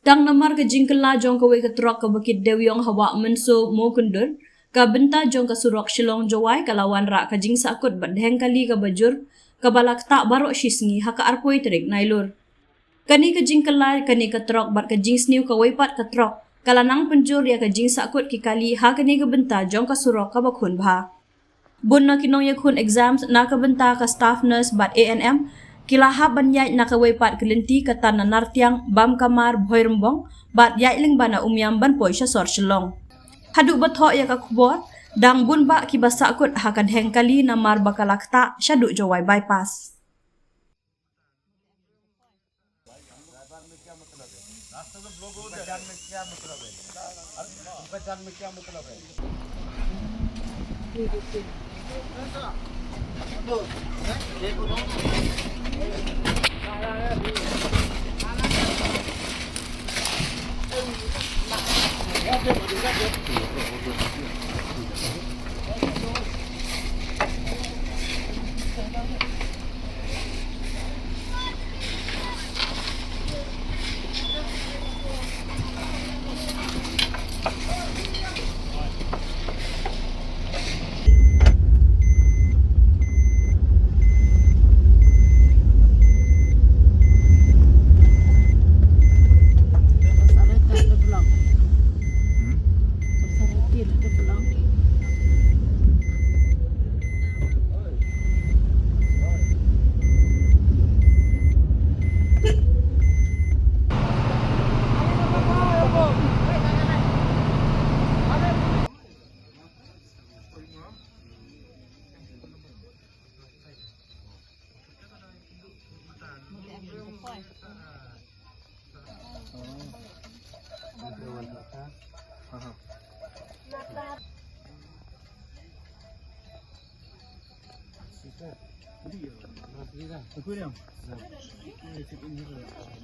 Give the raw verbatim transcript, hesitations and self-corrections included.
Tang namar ka jingkylla jong kawei ka trok kaba kit dewiong ha Wah Mynso Mawkyndur, ka bynta jong ka surok Shillong Jowai ka la wanrah ka jingsahkut bad dheng kali kaba jur, kaba la ktah baroh shi sngi ha ka arphew tarik Nailur. Kane ka jingkylla kane ka trok bad ka jingsniew kawei pat ka trok ka la nang pynjur ïa ka jingsahkut ki kali ha kane ka bynta jong ka surok kaba khun bha. Bun na ki nongïakhun exams na ka bynta ka staff nurse bad A N M ki la hap ban ïaid na kawei pat ka lynti ka tan na Nartiang, Bamkamar, Bhoirymbong bad ïaid lyngba na Umiam ban poi sha sor Shillong. Haduh ba thoh ïa ka khubor, dang bun bah kiba sahkut ha ka dheng kali namar ba ka la ktah shaduh Jowai Bypass.